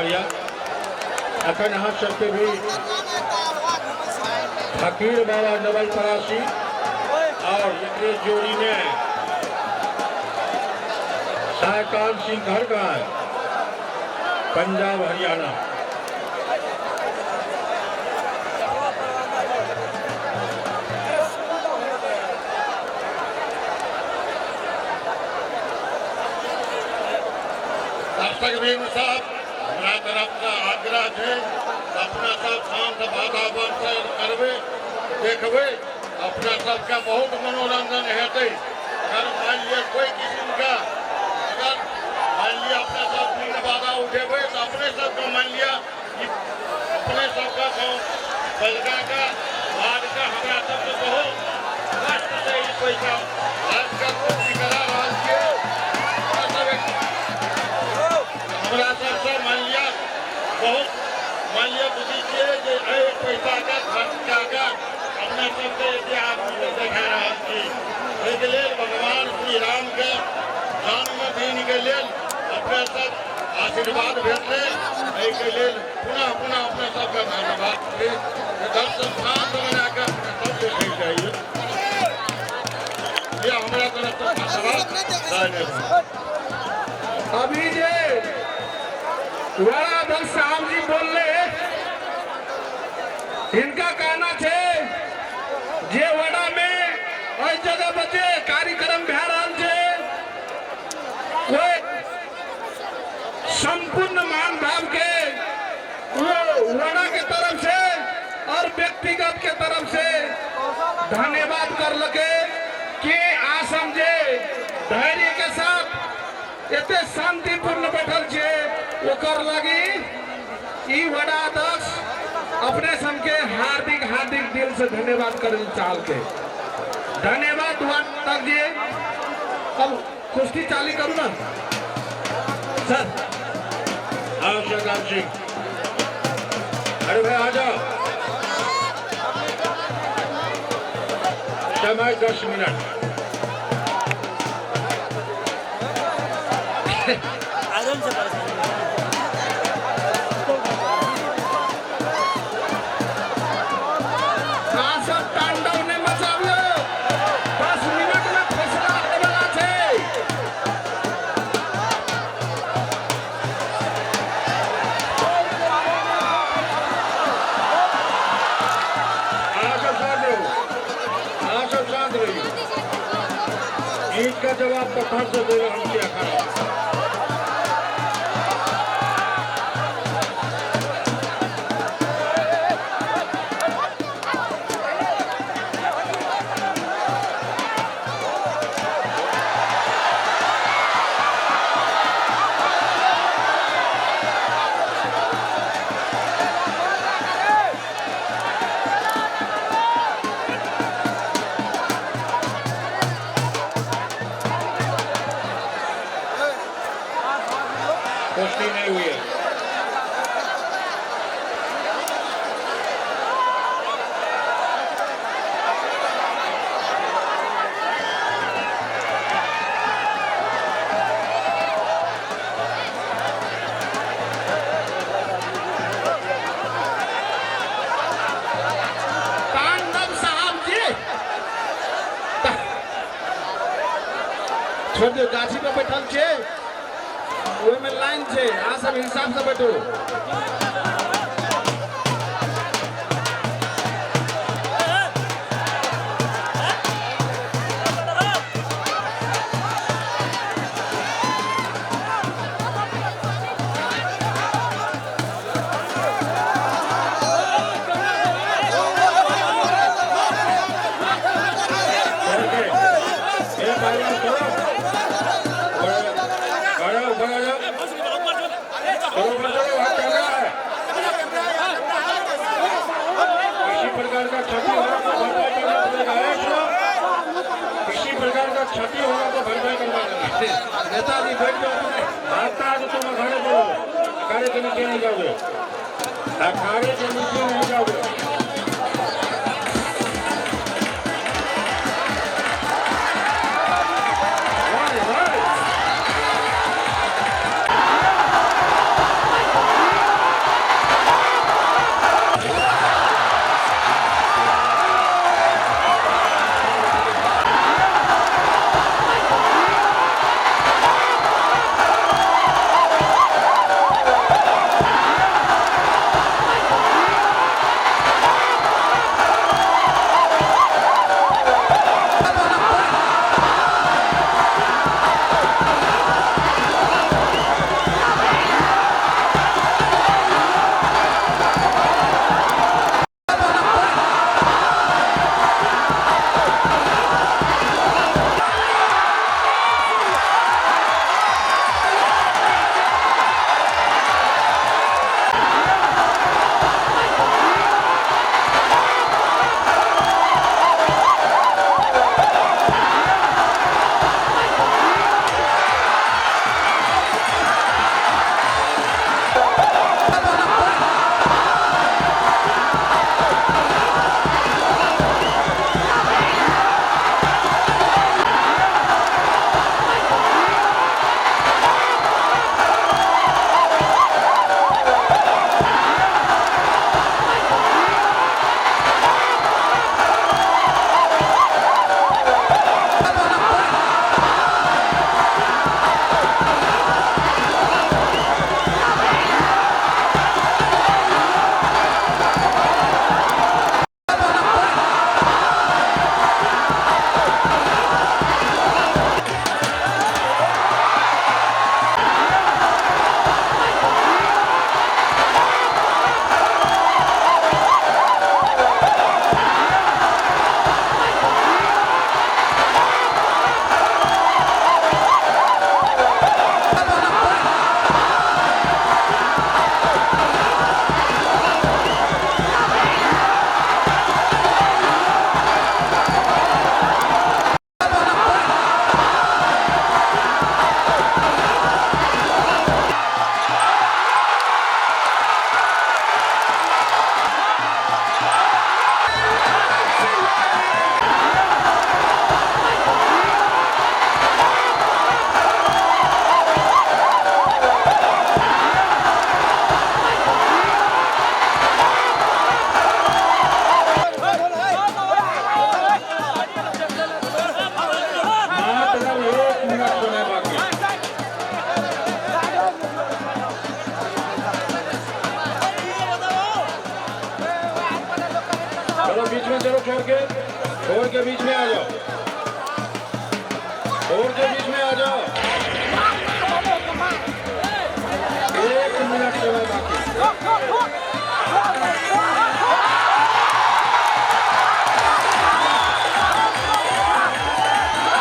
बढ़िया। अखन अहाँ सबके भी फकीर बाबा नवलपरासी और एकरे जोड़ी में सायकान सिंह घर कहाँ है? पंजाब हरियाणा। दर्शक वृंद सब, हमरा तरफ से आग्रह छै, अपना सब शांत वातावरण से करबै, देखबै, अपना सबके बहुत मनोरंजन हेतै। अगर मान लिअ कोई किस्म का अगर मान लिअ अपना सब विघ्न बाधा उठेबै तऽ अपने सबके मान लिअ ई अपने सबके गाँव बलगा के वार्ड के हमरा सबके बहुत कष्ट से ई पैसा खर्च कऽ पूर्ति करा रहल छियै। हमरा सब हमरा सबसँ मान लिअ बहुत मान लिअ बुझै छियै जे एहि पैसाके खर्च कए कऽ अपना सबके एते आदमीके देखा रहल छी। एहिके लेल भगवान श्री रामके जन्मदिनके लेल अपने सब आशीर्वाद भेटलै, एहिके लेल पुनः पुनः अपने सबके धन्यवाद छै। दर्शन शांत बना कऽ अपने सब देखै चाहिए। ये हमरा तरफ से धन्यवाद, धन्यवाद। अभी जे वड़ा साहब जी बोलले, इनका कहना छे जे वड़ा में एहि जगह पर जे कार्यक्रम भए रहल छे, कोई संपूर्ण मान भाव के वो वड़ा के तरफ से और व्यक्तिगत के तरफ से धन्यवाद कर लके कि आ समझे धैर्य के साथ एते शांतिपूर्ण बैठल छे, ओकर लागी ई वड़ा अध्यक्ष अपने सबके हार्दिक हार्दिक दिल से धन्यवाद करे चाहल के धन्यवाद वड़ा जी। अब कुश्ती चालू करू ना सर। आओ सरदार सिंह, अरे भाई आ जाओ। समय 10 मिनट। आराम से परेशान। अहाँ सब तांडव नहि मचाबियौ, 10 मिनट में फैसला होयवला छै। अहाँ सब शांत रहू, अहाँ सब शांत रहिए। ईंट का जवाब पत्थर से देवे हम क्या खड़ा। पुष्टि नहीं हुई है। तांडव साहब जी छोड़ दियौ, गाछी पर बैठल छियै, ओहिमे लाइन छै, अहाँ सब हिसाब से बैठू। ये भाई चलो, खड़ा हो, खड़ा हो जाओ, चलो ऊपर चलो, वहाँ कैमरा है। किसी प्रकार का क्षति होगा तो भरपाई करना पड़ेगा। ए, सुनो, किसी प्रकार का क्षति होगा तो भरपाई करवा देना। नेताजी बैठ जाओ अपने। भागता है तो तुम अखाड़े चलो, अखाड़े के नीचे नहीं जाओगे, अखाड़े के नीचे नहीं जाओगे। वाह, वाह। छोड़ के, होड़ के बीच में आ जाओ, होड़ के बीच में आ जाओ।